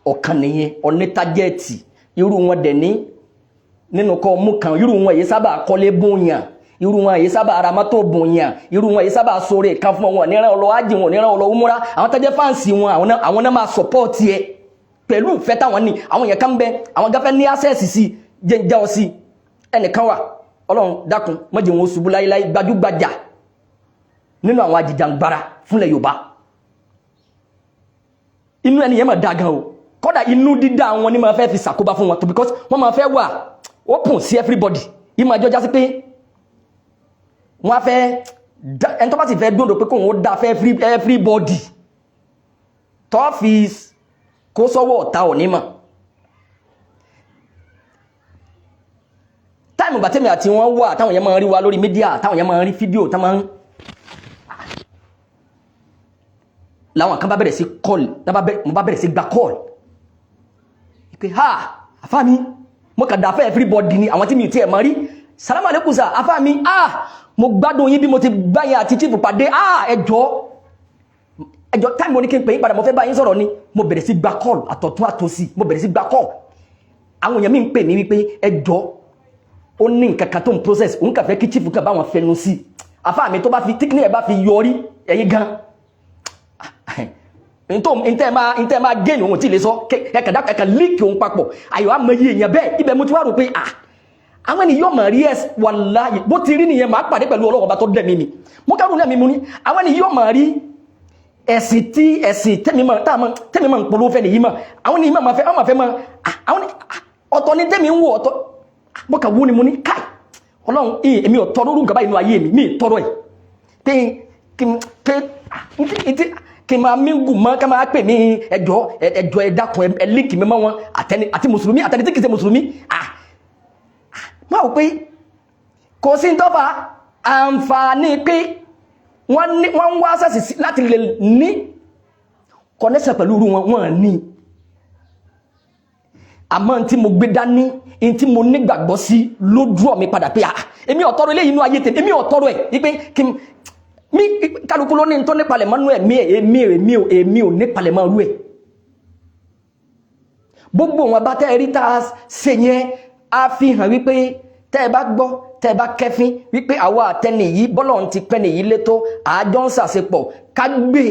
ọ̀kan nìyẹn, ọ̀ní tájẹ́ẹ̀tì irú wọn dẹ̀ ní nínú kọ́ mú kan, irú wọn yìí sábà kọ́lé bóyàn, irú wọn yìí sábà ra mọ́tò bóyàn, irú wọn yìí sábà sọ̀rọ̀ kan fún wọn, níran ọlọ́ ájì wọn, níran ọlọ́ umura. Àwọn tẹ́jẹ́ fáǹsì wọn, àwọn náà máa sọpọ́ọ̀tì ẹ pẹ̀lú ìfẹ́ táwọn ní. Àwọn yẹn kan bẹ, àwọn gáfẹ́ ní access sí jẹ́njẹ́ ọ sí ẹnìkan wà. Ọlọ́run dákun má jẹ́ wọn ṣubú láíláí, gbajúgbajà nínú àwọn ajìjàngbara fúnlẹ̀ Yorùbá. Inú ẹni yẹn máa da gan o. Kódà inú dídá wọn ni máa fẹ́ fi ṣàkóbá fún wọn, because wọ́n máa fẹ́ wà open sí everybody. Yìí máa jọjá sí pé wọ́n á fẹ́ ẹni tó bá sì fẹ́ dúró pé kóun ó dá fẹ́ everybody tó fi kó sọ́wọ́ ọ̀tá òní mọ̀. Táìmù bàtẹ́mi àti wọn wà, táwọn yẹn máa ń rí wa lórí mídíà, táwọn yẹn máa ń rí fídíò, táwọn máa ń láwọn kan bá bẹ̀rẹ̀ sí kọ́ọ̀lù, mo bá bẹ̀rẹ̀ sí gba kọ́ọ̀lù pé ha, àfá mi, mo kà dá fẹ́ everybody ni àwọn tí mi ti ẹ̀ mọ̀ rí. Salamu alaikum sir, àfá mi, ah, mo gbádùn yín bí mo ti bá yín àti chief pàdé. Ah, ẹjọ́ ẹjọ́, táìmù ní kí n pè yín padà, mo fẹ́ bá yín sọ̀rọ̀ ni. Mo bẹ̀rẹ̀ sí gba kọ́ọ̀lù àtọ̀tún àtòsì, mo bẹ̀rẹ̀ sí gba kọ́ọ̀lù. Àwọn èèyàn mi ń pè mí wípé ẹjọ́, ó ní nǹkan kan tó ń process, òun kà fẹ́ kí chief kan bá wọn fẹnu sí. Àfá mi, tó bá fi tíkìní ẹ̀ bá fi yọrí ẹ̀yin gan, ntẹ́ máa gé òun tí lè sọ ẹ̀kàdá ẹ̀kà líìkì òun papọ̀ ayọ̀ amọ̀yé èèyàn bẹ́ẹ̀. Ibẹ̀ mo ti wá rò pé ah, àwọn ènìyàn mọ̀ rí ẹ̀s wàláyé bó ti rí nìyẹn. Máa pàdé pẹ̀lú Ọlọ́run ọba tó dẹ̀mí mi. Mo kẹ́rù náà mi mú ní àwọn ènìyàn mọ̀ rí ẹ̀sìn tí ẹ̀sìn tẹ́mi mọ̀ táàmọ̀ tẹ́mi mọ̀ ń polówó fẹ́ nìyí mọ̀. Àwọn ènìyàn máa fẹ́, àwọn máa fẹ́ mọ̀ àwọn ọ̀tọ̀ ni tẹ́mi ń wò ọ̀tọ̀. Mo kà wú ni mo ní káì Ọlọ́run, èmi ò tọrọ orúkọ báyìí nínú ayé mi, mi ì tọrọ ẹ̀ pé kí n máa míngù mọ́ ká máa pè mí ẹjọ́ ẹjọ́, ẹ dákun, ẹ líǹkì mi mọ́ wọn, àti mùsùlùmí àtẹni tí kìí ṣe mùsùlùmí. Ah, máa wò pé kò sí tọ́fà àǹfààní pé wọ́n ń wá sẹ́sì láti lè ní connection pẹ̀lú irú wọn, wọ́n ní. Àmọ́ tí mo gbé dání, tí mo nígbàgbọ́ sí ló dúró mi padà pé ah, èmi ò tọrọ eléyìí inú ayé tèmi, èmi ò tọrọ ẹ̀ wípé kí n mi kálukú ló ní tó nípalẹ̀ mọ́nú ẹ̀mí ẹ̀. Èmi ò nípalẹ̀ mọ́ irú ẹ̀. Gbogbo wọn bá tẹ́ ẹ rí tá a ṣe yẹn, á fi hàn wípé tẹ́ ẹ bá gbọ́, tẹ́ ẹ bá kẹ́fín wípé àwa àtẹnì yìí, bọ́lọ̀ ń ti pẹ́ nìyí létó, àjọ ń ṣàṣepọ̀ ká gbé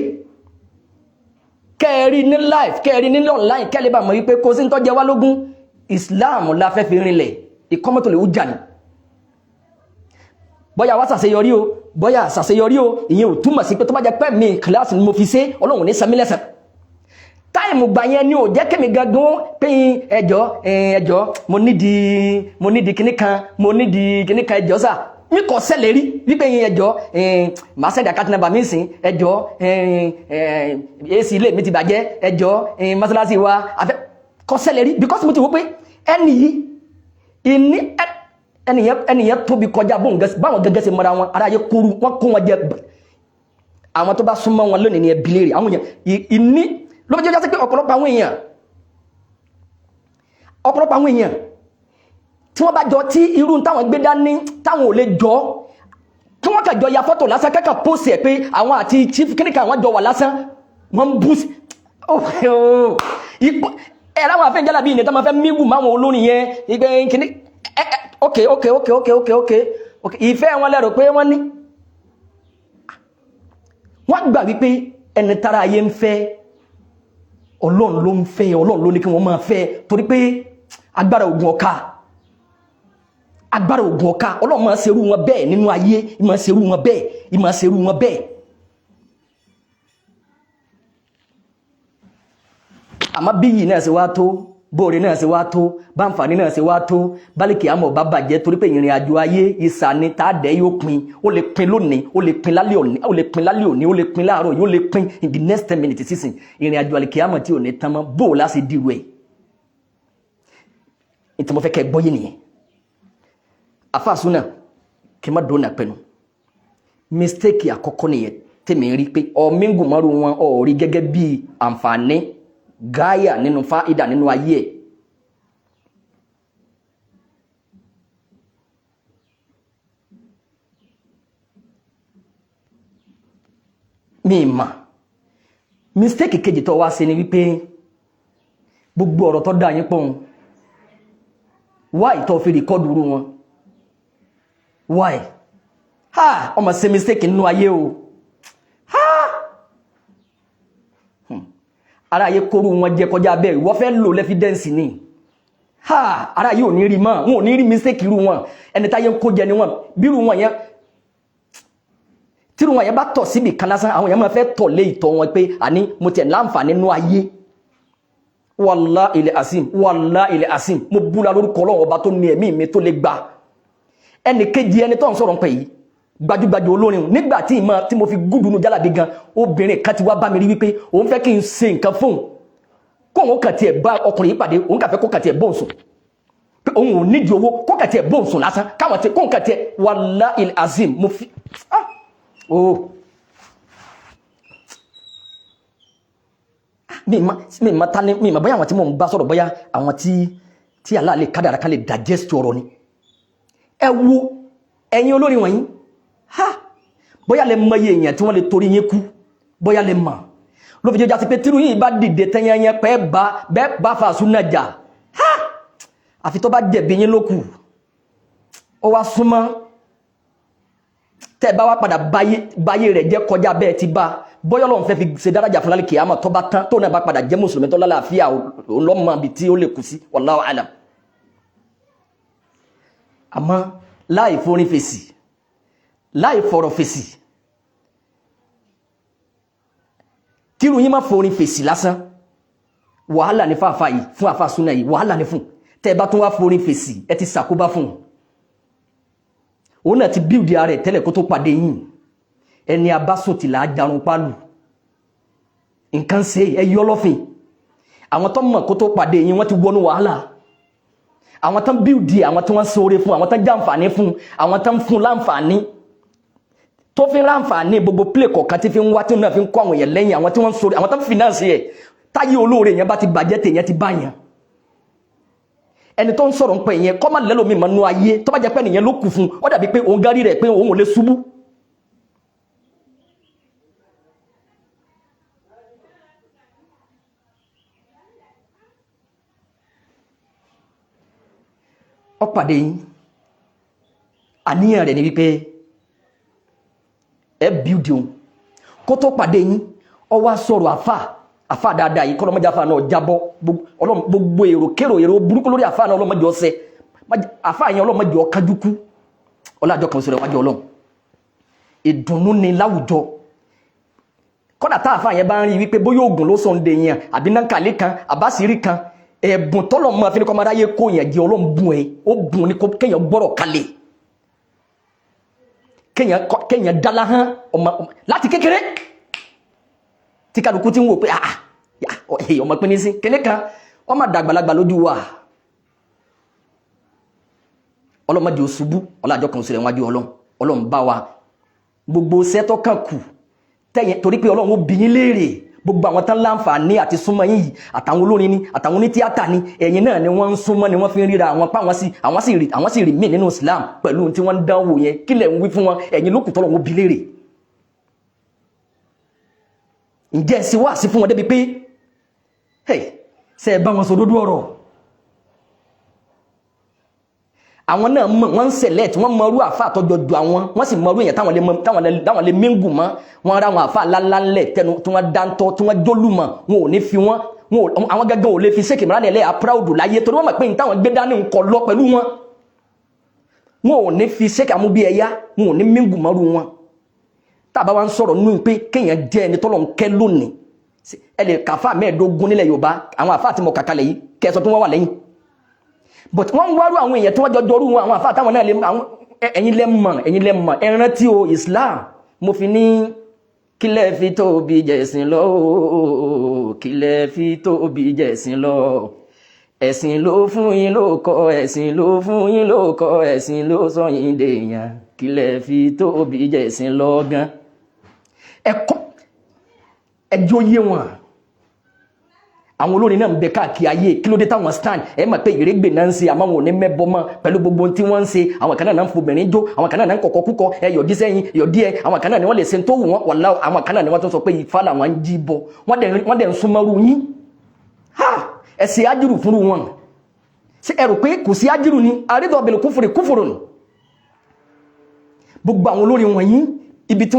kẹ́ẹ̀rí ní live, kẹ́ẹ̀rí ní online, kẹ́ẹ̀lẹ́ bá mọ̀ wípé kò sí ń tọ́jẹ́ wá lógún. Islam la fẹ́ fi rinlẹ̀, ìkọ́mọ́tò lè wújà ni. Bóyá wá ṣàṣeyọrí o, bóyá ṣàṣeyọrí o, ìyẹn ò túmọ̀ sí pé tó bá jẹ́ pé mi kíláàsì ni mo fi ṣe, Ọlọ́run ní sami lẹ́sàn. Táìmù gbà yẹn ni ò jẹ́ kémi gangan pé ẹjọ́ ẹjọ́, mo nídìí kíní kan, mo nídìí kíní kan, ẹjọ́ sà. Mi kò ṣẹlẹ̀ rí wípé ẹjọ́, màá send account number mi sìn, ẹjọ́, AC ilé mi ti bàjẹ́, ẹjọ́, mọ́sálásí wa àfẹ́. Kò ṣẹlẹ̀ rí, because mo ti wò pé ẹni yìí ìní ẹnìyẹn tóbi kọjá báwọn gẹ́gẹ́ ṣe mọ́ra wọn. Aráyé kúrú wọn kó wọn jẹ. Àwọn tó bá súnmọ́ wọn lónìí ní ẹbí léèrè àwọn èèyàn ìní ló fi jẹ́ sí pé ọ̀pọ̀lọpọ̀ àwọn èèyàn tí wọ́n bá jọ tí irú táwọn gbé dání táwọn ò lè jọ, kí wọ́n kà jọ ya fọ́tò lásán, kẹ́kàn post ẹ̀ pé àwọn àti chief kíníkà àwọn jọ wà lásán, wọ́n ń bú sí ẹ̀ láwọn afẹ́ ìjálá bíi ìnìtàn máa fẹ́ mígù máwọn olórin yẹn ìgbẹ́ kíní. Ok, ìfẹ́ wọn lẹ́rọ pé wọ́n ní wọ́n gbà wípé ẹni tára ayé ń fẹ́, Ọlọ́run ló ń fẹ́, Ọlọ́run ló ní kí wọ́n máa fẹ́, torí pé agbára ògùn ọ̀ka, agbára ògùn ọ̀ka. Ọlọ́run máa ṣerú wọn bẹ́ẹ̀ nínú ayé, máa ṣerú wọn bẹ́ẹ̀, máa ṣerú wọn bẹ́ẹ̀. Àmọ́ bí yìí náà ṣe wá tó, bóore náà ṣe wá tó, báǹfààní náà ṣe wá tó, bálíkì àmọ́ bá bàjẹ́, torí pé ìrìn àjò ayé ìsà ni tá a dẹ́ yóò pin. Ó lè pin lónìí, ó lè pin lálẹ́ òní, ó lè pin lálẹ́ òní, ó lè pin láàárọ̀, yóò lè pin in the next 10 minutes sísìn. Ìrìn àjò àlìkì àmọ́ tí ò ní tán mọ́, bó o láṣẹ dìrò ẹ̀ ní tí mo fẹ́ kẹ́ gbọ́ yé nìyẹn. Àfàsúnà kí n má dóná pẹ̀lú mistake àkọ́kọ́ nìyẹn tèmi rí pé ọ̀míngùnmọ́rù wọn ò rí gẹ́gẹ́ bí àǹfààní gáyà nínú fáìdà nínú ayé ẹ̀. Mi mà mistake kejì tó wá sí ni wípé gbogbo ọ̀rọ̀ tó dá yín pọ̀n, why tó fi rìkọ́dù rú wọn? Why? Ha, ọmọ ṣe mistake nínú ayé o. Ha, ara ayé kóru wọn jẹ kọjá bẹ́ẹ̀. Wọ́n fẹ́ lò lẹ́fídẹ́ǹsì ni. Ha, ara yìí ò ní rí mọ́, wọn ò ní rí mistake irú wọn. Ẹni táyé ń kó jẹ ni wọn. Bírú wọn yẹn, tírú wọn yẹn bá tọ̀ síbi kan lásán, àwọn yẹn máa fẹ́ tọ̀ lé ìtọ̀ wọn pé àní mo tiẹ̀ láǹfààní nínú ayé. Wallahi ilẹ̀ asim, wallahi ilẹ̀ asim, mo búra lórúkọ Ọlọ́run ọba tó ní ẹ̀mí mi tó lè gbà. Ẹnì kejì, ẹni tó ń sọ̀rọ̀ ń pẹ̀ yìí, gbajúgbajà olórin, nígbà tí ìmọ̀ tí mo fi gúdùnú jálàbí gan, obìnrin kan ti wá bá mi rí wípé òun fẹ́ kí n ṣe nǹkan fóun, kóun kàn tiẹ̀ bá ọkùnrin yìí pàdé, òun kàn fẹ́ kó kàn tiẹ̀ bóun sùn, pé òun ò nídìí owó, kó kàn tiẹ̀ bóun sùn lásán, káwọn tiẹ̀ kóun kàn tiẹ̀. Wallahi azim, mo fi ah oh mi ma ta ni mi ma bóyá àwọn tí mò ń bá sọ̀rọ̀, bóyá àwọn tí Allah lè kádàrá kan lè digest ọ̀rọ̀ ni. Ẹ wo ẹ̀yin olórin wọ̀nyí, ha, bóyá lè mọ iye èèyàn tí wọ́n lè torí yín kú, bóyá lè mọ̀ ló fi jẹ́ jásí pé tírú yìí bá dìde tẹ́yẹ́yẹ́ pẹ́ bá bẹ́ẹ̀ bá fàṣú náà jà, ha, àfi tó bá jẹ̀bi yín ló kù. Ó wá súnmọ́ tẹ́ ẹ bá wá padà báyé rẹ̀ jẹ́ kọjá bẹ́ẹ̀ ti bá, bóyá Ọlọ́run fẹ́ fi ṣe dárájà fún lálẹ́ kìámà, tó bá tán tó náà bá padà jẹ́ mùsùlùmí tó lálàáfíà, òun lọ́mọ ibi tí ó lè kù sí, wallahu alam. Àmọ́ láì forin fèsì, láì fọ̀rọ̀ fèsì, kírun yín má forin fèsì lásán, wàhálà ní fàáfà yìí fún àfà súnà yìí, wàhálà ní fún. Tẹ́ ẹ bá tún wá forin fèsì, ẹ ti ṣàkóbá fún un. Òun náà ti bíldì ara ẹ̀ tẹ́lẹ̀ kó tó pàdé yín. Ẹni abásùn tìlà ajarun pálù nǹkan ṣe ẹ yọ lọ́fìn. Àwọn tó mọ̀ kó tó pàdé yín, wọ́n ti wọnú wàhálà. Àwọn tó ń bíldì, àwọn tó ń ṣoore fún, àwọn tó ń jàǹfààní fún, àwọn tó ń fún láǹfààní, tó fi ń ráǹfààní gbogbo plé kọ̀ọ̀kan tí fi ń wá, tí náà fi ń kó àwọn èèyàn lẹ́yìn, àwọn tí wọ́n ń ṣoore, àwọn tó ń finance ẹ̀. Táyé olóore yẹn bá ti bàjẹ́, tèèyàn ti bá yẹn. Ẹni tó ń sọ̀rọ̀ ń pẹ̀ yẹn kọ́ má lẹ́lòmíì mọ́ nú ayé, tó bá jẹ́ pé nìyẹn ló kù fún, ó dàbí pé òun gárí rẹ̀ pé òun ò lè ṣubú. Ó pàdé yín, àníyàn rẹ̀ ni wípé ẹ bíúdì òun. Kó tó pàdé yín, ó wá sọ̀rọ̀ àfà àfà dáadáa yìí, kọ́lọ́mọdé àfà náà jábọ́. Gbogbo èrò kérò, èrò burúkú lórí àfà náà, ọlọ́mọdé ọ̀sẹ̀ àfà yẹn, ọlọ́mọdé ọ̀kájúkú ọlọ́àjọ kan sọ̀rọ̀ wájú Ọlọ́run. Ìdùnnú ni láwùjọ. Kọ́dà tá àfà yẹn bá ń rí wípé bóyá oògùn ló sọ̀ǹde yẹn, àbí nánkàlẹ́ kan, àbáṣírí kan, ẹ̀bùn tọ́lọ̀ mọ́ àfi ní kọ́mọdé ayé kó yẹn jẹ́, Ọlọ́run bùn ẹ̀, ó bùn ní kéèyàn gbọ́rọ̀ kalẹ̀, kéèyàn dá láhán ọmọ láti kékeré tí kálukú ti ń wò pé ah, ọmọ pín ní sí kéne kan, wọ́n máa dàgbàlagbà lójú wa. Ọlọ́mọdé ò ṣubú, ọlọ́àjọ kan sílẹ̀ wájú Ọlọ́run. Ọlọ́run bá wa gbogbo sẹ́tọ́ kan kù tẹ̀yìn, torí pé Ọlọ́run ó bi yín léèrè. Gbogbo àwọn tán láǹfààní àti súnmọ́ yín yìí, àtàwọn olórin ni, àtàwọn onítíátà ni, ẹ̀yin náà ni wọ́n ń súnmọ́, ni wọ́n fi ń ríra àwọn pa, àwọn sì rí mí nínú Islam pẹ̀lú tí wọ́n ń dánwò yẹn. Kí lẹ̀ ń wí fún wọn? Ẹ̀yin ló kù tọ́lọ́run ó bi léèrè. Ǹjẹ́ ẹ sì wá sí fún wọn débi pé ṣe ẹ bá wọn sọ dúdú ọ̀rọ̀? Àwọn náà mọ̀, wọ́n ń select, wọ́n mọrú àfa àtọ́jọ ju àwọn, wọ́n sì mọrú èèyàn táwọn lè mingu mọ́. Wọ́n ra àwọn àfa ńláńlá tẹnu tí wọ́n dáńtọ́, tí wọ́n jólùmọ̀, wọn ò ní fi wọ́n, àwọn gángan ò lè fi ṣéèkì mìíràn ẹlẹ́yà proud láyé, torí wọ́n mọ̀ pé ní táwọn gbé dání ń kọ lọ pẹ̀lú wọn. Wọn ò ní fi ṣéèkì amúbí ẹ̀yá, wọn ò ní mingu mọ́rú wọn. Tábà wá ń sọ̀rọ̀ nínú pé kéèyàn jẹ́ ẹni tọ́lọ̀ ń kẹ́ lónìí, ẹ lè kàfà 15 nílẹ̀ Yorùbá, àwọn àfáà tí mo kàkalẹ̀ yìí, kẹsàn tó wọ́n wà lẹ́yìn, but wọ́n ń wárú àwọn èèyàn tí wọ́n jọ jọrú wọn, àwọn àfáà táwọn náà lè àwọn. Ẹ̀yin lẹ mọ̀, ẹ̀yin lẹ mọ̀. Ẹ rántí o, Islam mo fi ní kílẹ̀ fi tóbi jẹ̀sìn lọ, kílẹ̀ fi tóbi jẹ̀sìn lọ, ẹ̀sìn ló fún yín ló kọ́, ẹ̀sìn ló fún yín ló kọ́, ẹ̀sìn ló sọ yín dèèyàn, kílẹ̀ fi tóbi jẹ̀sìn lọ gan. Ẹ̀kọ́ ẹjọ́ yé wọn. Àwọn olórin náà ń bẹ káàkiri ayé. Kí ló dé táwọn stand? Ẹ mọ̀ pé ìrégbè náà ń ṣe, àmọ́ wọn ò ní mẹ́bọ mọ́ pẹ̀lú gbogbo ohun tí wọ́n ń ṣe. Àwọn kan náà ń fobìnrin jó, àwọn kan náà ń kọ̀kọ́ kúkọ, ẹ yọ̀dí sẹ́yìn yọ̀dí ẹ. Àwọn kan náà ni wọ́n lè ṣe tó wù wọ́n wàlá. Àwọn kan náà ni wọ́n tún sọ pé ifá làwọn ń jí bọ. Wọ́n dẹ̀ ń súnmọ́rú yín. Ha, ẹ ṣe ájúrù fúnru wọn. Ṣé ẹ rò pé kò sí ájúrù ni? Àrídọ̀ bẹ̀rẹ̀ kúfùrù kúfùrù nù. Gbogbo àwọn olórin wọ̀nyí, ibi tí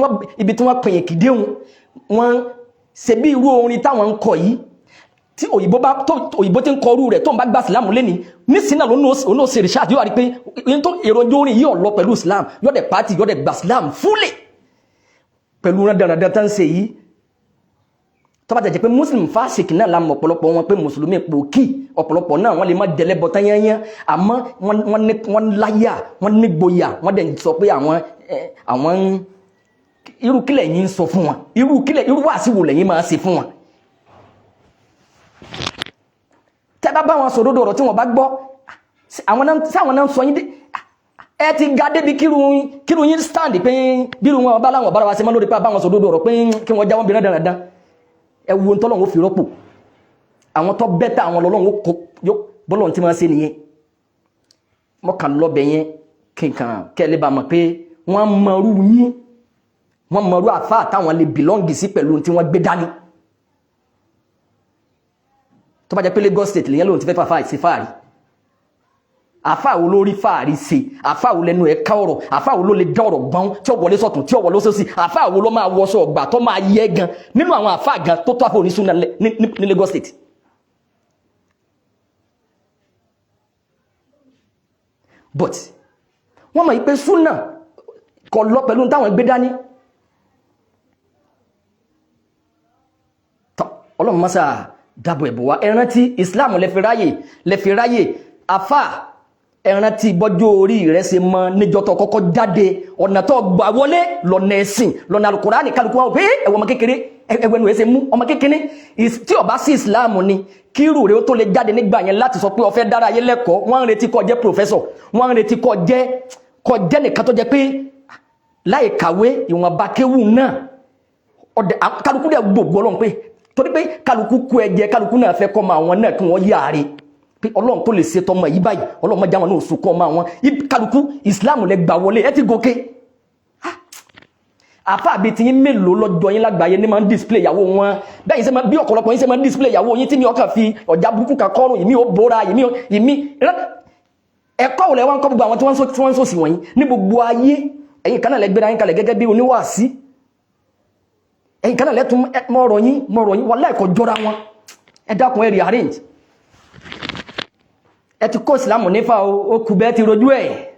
wọ́n pèyàn kìdé wọn ṣe bí irú orin táwọn ń kọ yìí, tí òyìnbó bá tó òyìnbó tí ń kọ irú rẹ̀, tó ń bá gba ìsìlámù lẹ́ni nísìnyí náà, ló ní ṣe research, yóò wá rí pé èròjò orin yìí ò lọ pẹ̀lú Islam, yóò dẹ̀ pàtì, yóò dẹ̀ gba Islam fúlẹ̀ pẹ̀lú rán dandan tó ń ṣe yìí. Tó bá jẹ́ pé muslim fásik náà la mọ̀ ọ̀pọ̀lọpọ̀ wọn pé mùsùlùmí pòkì, ọ̀pọ̀lọpọ̀ náà wọ́n lè má jẹlẹ́bọ tán yányán, àmọ́ wọ́n láyà, wọ́n nígboyà, wọ́n dẹ̀ sọ pé àwọn irú kílẹ̀ yín ń sọ fún wọn, irú kílẹ̀, irú wàásù wò lẹ́yìn máa ṣe fún wọn. Tẹ́ bá bá wọn sọ òdodo ọ̀rọ̀ tí wọ́n bá gbọ́, àwọn náà ń sọ yín dé. Ẹ ti ga débi kírun yín stand pé bírun wọn bá láwọn bára wa ṣe mọ́ lórí pé bá wọn sọ òdodo ọ̀rọ̀ pé kí wọ́n jáwọ́ bìnrin dandan. Ẹ wo ń tọ́lọ́run ó fi rọ́pò àwọn tó bẹ́tà, àwọn lọ́lọ́run ó kó bọ́lọ́run tí wọ́n ṣe nìyẹn. Mọ́ kàn lọ́bẹ̀ yẹn kí n kàn kẹ́lẹ́ bá mọ̀ pé wọ́n mọ̀rú yín, wọ́n mọ̀rú àfáà táwọn lè bìlọ́ǹgì sí pẹ̀lú tí wọ́n gbé dání. Tó bá jẹ́ pé Lagos State lèyẹn lóun ti fẹ́ fàáfàá sí fáàrí, àfáà wo ló rí fáàrí ṣe? Àfáà wo lẹnu ẹ̀ ká ọ̀rọ̀? Àfáà wo ló lè dá ọ̀rọ̀ gbọ́n tí ó wọlé sọ̀tún, tí ó wọlé sósì? Àfáà wo ló máa wọṣọ ọgbà tó máa yẹ gan nínú àwọn àfáà gan tó tó àfọ onísúná ní Lagos State? But wọ́n mọ̀ pé súnà kò lọ pẹ̀lú táwọn gbé dání. Tọ́ ọlọ́run mọ́sá dábò ẹ̀bùn wa. Ẹ rántí Islam lẹ fi ráyè, lẹ fi ráyè. Àfáà, ẹ rántí bọ́jọ́ orí rẹ̀ ṣe mọ níjọ́ tó kọ́kọ́ jáde, ọ̀nà tó gbà wọlé lọ́nà ẹ̀sìn, lọ́nà Al-Kùránì. Kálukú wọn pé ẹ̀wọ̀n ọmọ kékeré, ẹ̀wẹ̀nu ẹ̀ ṣe mú ọmọ kékeré. Tí ó bá sí Islam ni kírù rẹ̀ ó tó lè jáde nígbà yẹn láti sọ pé ó fẹ́ dára ayé lẹ́kọ̀ọ́. Wọ́n ń retí kó jẹ́ professor, wọ́n ń retí kó jẹ́ nìkan tó jẹ́ pé láì kàwé ìwọ̀nba kéwù náà. Kálukú dẹ̀ gbogbo Ọlọ́run pé torí pé kálukú kú ẹ̀jẹ̀, kálukú náà fẹ́ kọ́ ma àwọn náà kí wọ́n yáre pé Ọlọ́run tó lè ṣe tọmọ yìí báyìí, Ọlọ́run má jáwọn náà sunkún ọmọ àwọn. Kálukú Islam lẹ gbà wọlé, ẹ ti gòkè. Àfa àbí tí yín mélòó lọ́jọ́ yín lágbàáyé ní máa ń display ìyàwó wọn bẹ́ẹ̀ yín ṣe máa bí ọ̀pọ̀lọpọ̀ yín ṣe máa ń display ìyàwó yín tí mi ọkàn fi ọ̀já burúkú kan kọ́rùn ìmí ò bóra ìmí ìmí ẹ̀kọ́ òlẹ̀ wọn kọ́ gbogbo àwọn tí wọ́n ń sòsì wọ̀nyí ní gbogbo ayé. Ẹ̀yin kan náà lẹ gbéra yín kalẹ̀ gẹ́gẹ́ bí oníwàásí, ẹ̀yin kan náà lẹ́tún mọ̀rọ̀ yín mọ̀rọ̀ yín, wallahi kò jọra wọn. Ẹ dákun, ẹ rearrange. Ẹ ti kó ìsìlámù nífà, ó kù bẹ́ẹ̀ ti rojú ẹ̀.